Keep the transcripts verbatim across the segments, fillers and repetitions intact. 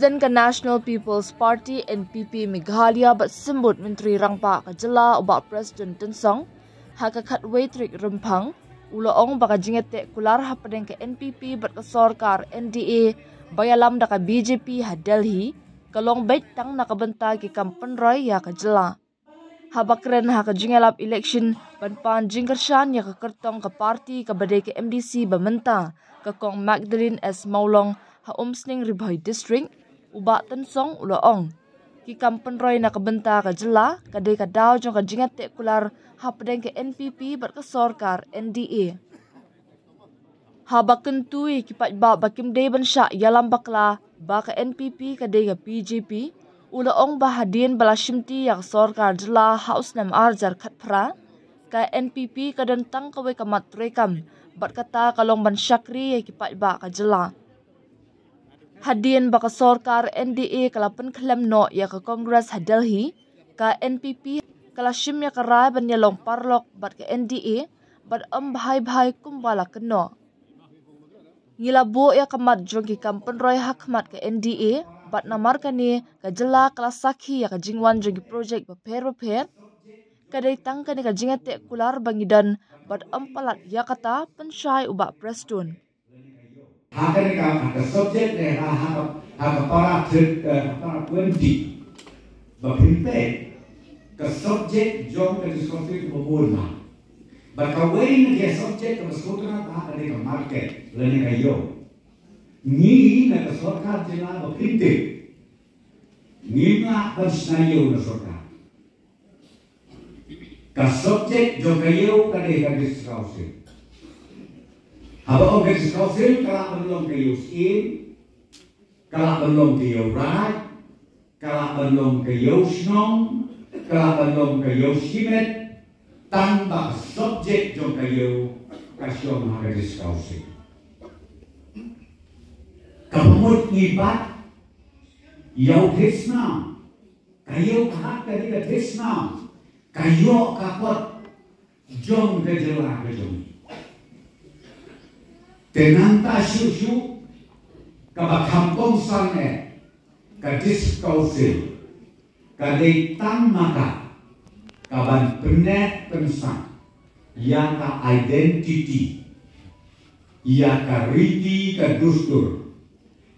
President ka National People's Party N P P Meghalaya bad Symbud Myntri Rangbah ka Jylla u Bah Prestone Tynsong, ha ka khatwei tarik Rymphang, u la ong ba ka jingïateh kular hapdeng ka N P P bad ka sorkar N D A ba ïalam da ka B J P ha Delhi, ka long beit tang na ka bynta ki kam pynroi ïa ka jylla. Haba kren ha ka jingïalap election ban pan jingkyrshan ïa ka kyrtong ka party kaba dei ka M D C ba mynta, ka Kong Magdalene S Mawlong ha Umsning Ri Bhoi District, u Bah Tynsong u la ong, ki kam pynroi na ka bynta ka jylla ka dei ka daw jong ka jingïateh kular hapdeng ka N P P bad ka sorkar N D A. Haba kyntu ïa ki paidbah ba kim dei ban shah ïalam bakla ba ka N P P ka dei ka B J P, u la ong ba hadien ba la shimti ïa ka sorkar jylla ha u snem arhajar khatphra, ka N P P ka don tang kawei ka mat treikam, bad kata ka long ban shakri ïa ki paidbah ka jylla. Hadien ba ka sorkar N D A ka la pynkhlem noh ïa ka Congress ha Delhi, ka N P P ka la shim ïa ka rai ban ïalong paralok bad ka N D A, bad ym bhai bhai kumba la kynnoh. Ngi la buh ïa ka mat jong ki kam pynroi ha khmat ka N D A, bad namar kane ka jylla ka la sakhi ïa ka jingwan jong ki projek bapher bapher. Ka dei tang kane ka jingïateh kular ba ngi don, bad ym palat ïa kata, pynshai u Bah Prestone. Ha kane ka, ha ka subject ne ha, ha ka, ha ka para third, eh, para twenty. Ba phin peit ka subject jong ka discourse kaba bun ba. Ba kawei na ka subject kaba sngewtynnat ba ha kane ka market lane ka ïew. Ngi na ka sorkar jylla ba phin tip, ngim lah ban shna ïew na sorkar. Ka subject jong ka ïew ka dei ka District Council. Haba ong ka District Council ka lah ban long ka ïew syiem, ka lah ban long ka ïew raid, ka lah ban long ka ïew shnong, ka lah ban long ka ïew shimet, tang ba ka subject jong ka ïew ka shong ha ka District Council. Kaba mut ngi bat ïa u thied snam. Ka ïew ka hat ka dei ka thied snam, ka ïoh ka kot jong ka jylla ka jong ngi. Te nangta shuh shuh kaba kham kongsan eh ka District Council ka dei tang ma ka kaban pynneh pynsah ïa ka identity, ïa ka riti ka dustur,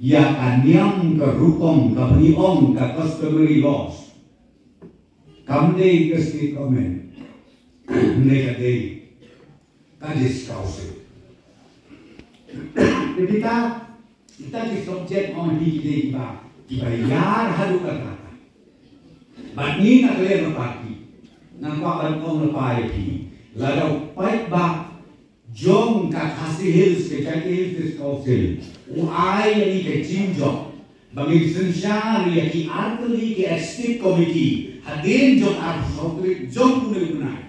ïa ka niam ka rukom kaba ngi ong ka customary laws. Kam dei ka state government, ne ka dei ka District Council. Te kita, kita ki subject ong ki dei kiba, kiba ïar haduh katta. Bad ngi na ka liang ka party, nga kwah ban ong lypa ïa phi, lada u paidbah jong ka Khasi Hills, ka Jaintia Hills District Council, u ai ïa ngi ka jingjop ba ngin synshar ïa ki artylli ki executive committee hadien jong arphew saw tarik jong une u bnai.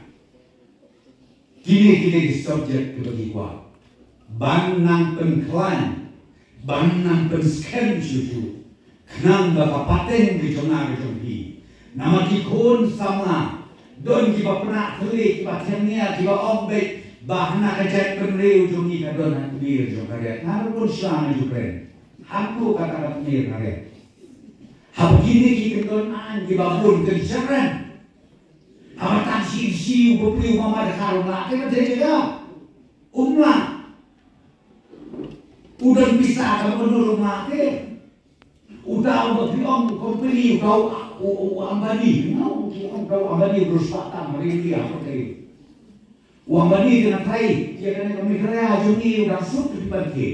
Kine, kine ki subject kiba ngi kwah ban nang pynkhlaiñ, ban nang pynskhem shuh shuh, khnang ba ka pateng ka jong nga ka jong phi, namar ki khun samla, don kiba pynah thylliej, kiba thiang nia, kiba ong beit ba hana ka jaitbynriew jong ngi ka don ha tmier jong ka riat. Nga ruh bun sla nga ju kren, hato kata ka tmier ka riat. Haba kine ki kyndon aiñ kiba bun kynsheran, haba tang shi shi u bapli u mama da kar um lah te, ba te jaka um lah. U don pisa ka ba dur um lah te. Uta uba phi ong company, uta u, u, u Ambani, no, uta u Ambani u rus patang ri ri apa te. U Ambani kena thai, ïa kane ka Meghalaya jong ngi u dang suk ki ban te.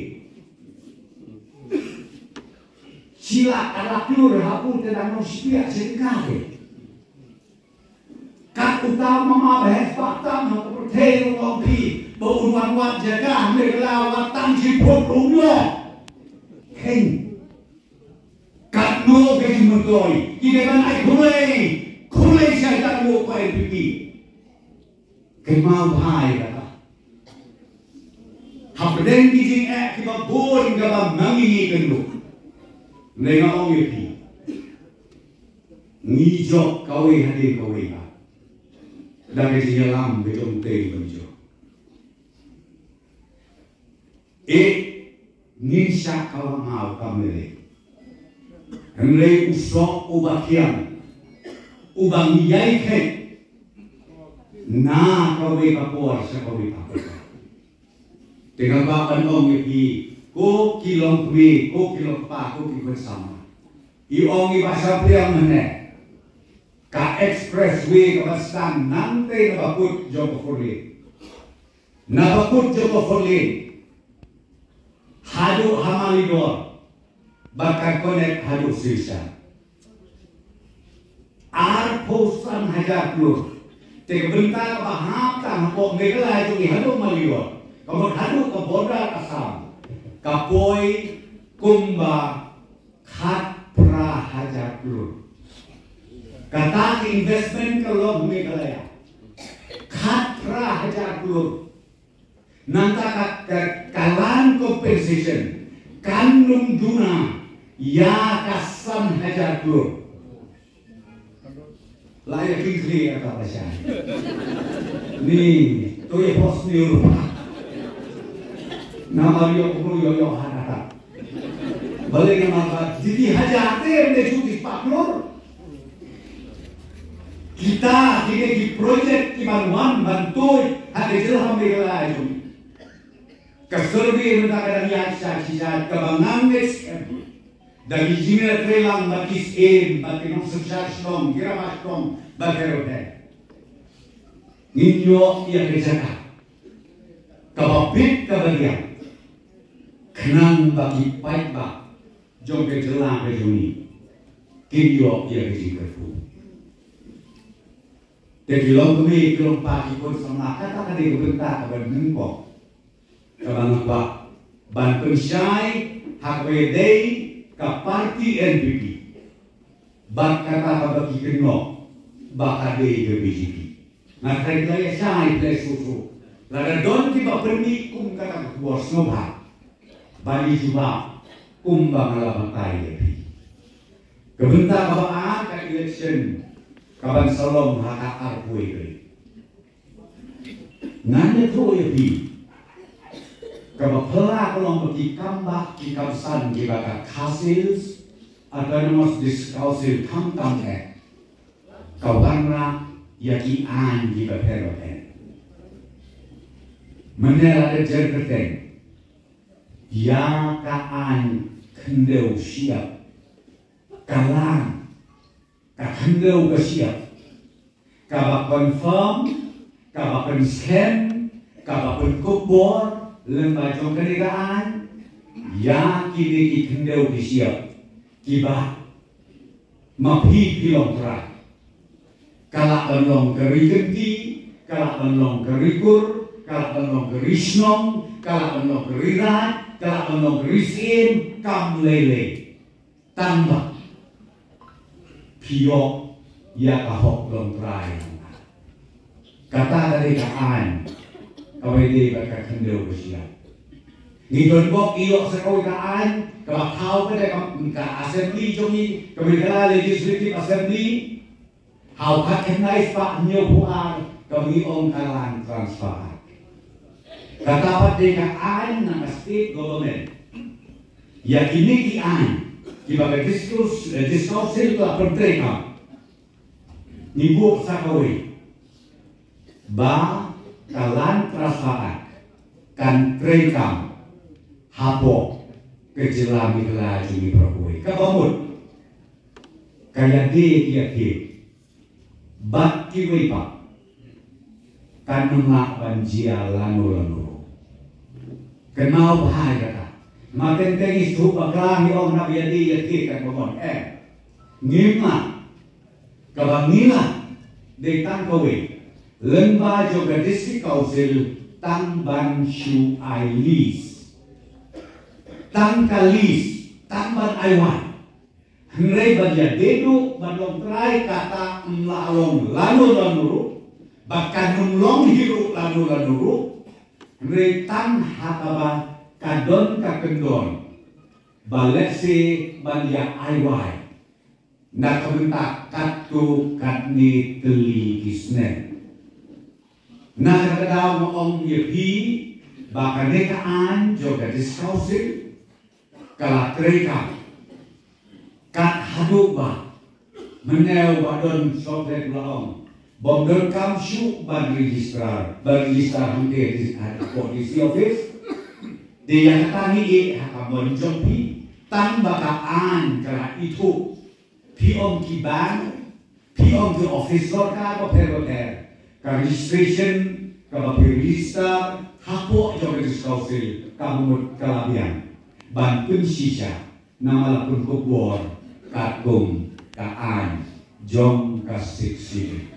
Shi lak ar lak klur ha u te dang long shi piak shi tyngka te. Kat uta u mama ba heh spah tam ha ka pyrthei ruh ong phi ba un wan wad jaka ha Meghalaya wat tang shiphew ruh um ïoh. Kheiñ. Katno ka jingmyntoi ki dei ban ai khublei, khublei sha ka N P P. Kynmaw bha ïa kata. Hapdeng ki jingeh kiba bun kaba ma ngi ngi kynduh, lei nga ong ïa phi, ngi jop kawei hadien kawei ba da ka jingïalam ka jong utei u ban jop. Eh, ngin shah kawei ma u kam lei. Hynrei u soh uba thiang, uba ngi ïai khet na kawei ka por sha kawei ka por. Te nga kwah ban ong ïa phi, ko ki longkmie, ko ki longkpa, ko ki khun samla, i ong i Bah Shangpliang mynne, ka expressway kaba sdang nangtei na bakut jong ka four lane, na bakut jong ka four lane haduh ha Malidor bad ka connect haduh Swisha. Arphew san hajar klur. Te ka bynta kaba hap tang hapoh Meghalaya jong ngi haduh Malidor, ka mut haduh ka border Assam, ka poi kumba khatphra hajar klur. Kata ka investment ka long ha Meghalaya, khatphra hajar klur. Nangta ka, ka, ka land compensation kan ym duna ïa ka san hajar klur. La ïa king kli ïa ka ba shai. Ni, to ïa pos ni rupa. Namar ïoh kumno ïoh ïoh ha kata. Balei namar ba dei hajar te ym dei shu dei spah klur. Kita kine ki project kiban wan ban tuid ha ka jylla Meghalaya jong ngi. Ka survey mynta ka dang ïaid sha shisha kaba ngan ngeit skhem da ki jingïatreilang bad ki syiem bad ki nongsynshar shnong, ki rangbah shnong bad baroh. Ngin ïoh ïa ka jaka kaba bit kaba diang khnang ba ki paidbah jong ka jylla ka jong ngi kin ïoh ïa ka jingkyrkhu. Te ki longkmie, ki longpa, ki khun samla, kata ka dei ka bynta kaba nyngkong kaba nga kwah ban pynshai ha kaba ïadei ka party N P P bad kata kaba ki kynnoh ba ka dei ka B J P. Nga tharai ki la ïa shai phi la ïa shu shu. Lada don kiba pynmih kum kata ka khubor sngewbha ban ïa jubab kumba nga la batai ïa phi. Ka bynta kaba ar ka election kaban sa long ha ka arphew wei tarik. Ngan ïathuh ïa phi, kaba phylla ka long ba ki kam bah ki kam san kiba ka Khasi Hills Autonomous District Council khamtam eh ka wanrah ïa ki aiñ kiba pher bapher. Mynne la da jer kyrteng ïa ka aiñ khyndew shyiap, ka lang ka khyndew ka shyiap, kaba confirm, kaba pynskhem, kaba pynkup bor lyngba jong kane ka aiñ ïa kine ki khyndew ki shyiap kiba ma phi phi long trai. Ka lah ban long ka ri kynti, ka lah ban long ka ri kur, ka lah ban long ka ri shnong, ka lah ban long ka ri raid, ka lah ban long ka ri syiem, kam lei lei. Tang ba phi ïoh ïa ka hok long trai. Kata ka dei ka aiñ kaba ïadei bad ka khyndew ka shyiap. Ngi don bok ïoh sa kawei ka aiñ kaba thaw ka dei ka, ka assembly jong ngi, ka Meghalaya Legislative Assembly. Haw khat khyndai spah hynñiew phew ar kaba ngi ong ka Land Transfer Act. Kata pat dei ka aiñ na ka state government. Ïa kine ki aiñ kiba ka District, eh, District Council ka la pyntreikam, ngi buh sa kawei ba ka Land Transfer Act kan treikam hapoh ka jylla Meghalaya jong ngi baroh kawei. Kaba mut ka ïadei ïa ki ïa ki bad kiwei pat kan ym lah ban jia lano lano ruh. Kynmaw bha ïa kata. Mar teng teng ngi sngewthuh bakla ngi ong na ba ïadei ïa ki kan ba mon, em. Ngim lah. Kaba ngi lah dei tang kawei, lyngba jong ka District Council tang ban shu ai lease. Tang ka lease, tang ban ai wai. Hynrei ban ïadei duh ban long trai kata ym lah long lano lano ruh, ba kan ym long hi ruh lano lano ruh. Hynrei tang ha kaba ka don ka kyndon ba lehse ban ïa ai wai na ka bynta katto katne tylli ki snem. Na kata ka daw nga ong ïa phi ba kane ka aiñ jong ka District Council ka la treikam Kat haduh ba mynne ba don sawdong la ong bym donkam shuh ban register, ban register hangtei ha D C office. Te ïa kata ngi ïeh ha ka mon jong phi, tang ba ka aiñ ka la ithuh. Phi ong ki bank, phi ong ki office sorkar bapher bapher, ka registration kaba phi register hapoh jong ka District Council ka mut ka la biang ban pynshisha namar la pynkupbor katkum ka aiñ jong ka Sixth Schedule.